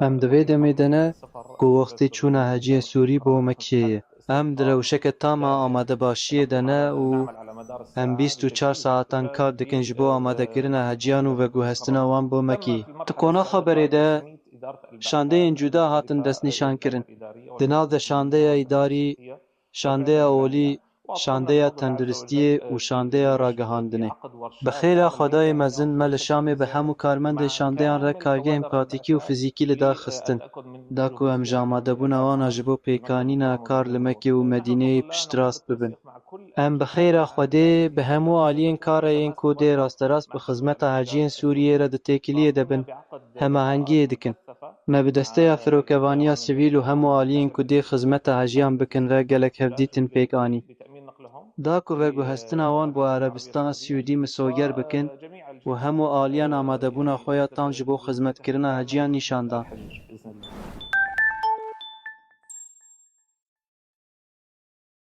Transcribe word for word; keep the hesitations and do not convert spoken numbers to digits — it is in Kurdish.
Em di vê demê de ne ku wextê çûna heciyên Sûrî bo Mekiyê ye. Em di rewşeke tam a amadebaşiyê de ne û em bîst û çar saetan kar dikin ji bo amadekirina heciyan û veguhestina wan bo Mekî. Di qonaxa berê de şandeyên cuda hatin destnîşankirin. Di nav de şandeya îdarî, şandeya olî, şandeya tenduristiyê û şandeya ragihandinê. Bi xêra Xwedayê mezin me li Şamê bi hemû karmendên şandeyan re kargehên pratîkî û fizîkî li dar xistin, da ku em ji amadebûna wan a ji bo pêkanîna kar li Mekê û Medîneyê piştrast bibin. Em bi xêra Xwedê bi hemû aliyên kar re yên ku dê rasterast bi xizmeta heciyên Sûriyê re di têkiliyê de bin, hemahengiyê dikin. Me bi desteya firokevaniya sivîl û hemû aliyên ku dê xizmeta hejiyan bikin re gelek hevdîtin pêk anî. Da ku veguhestina wan bo Erebistana Siûdî misoger bikin û hemû aliyan amadebûna xwe ya tam ji bo xizmetkirina heciyan nîşan dan.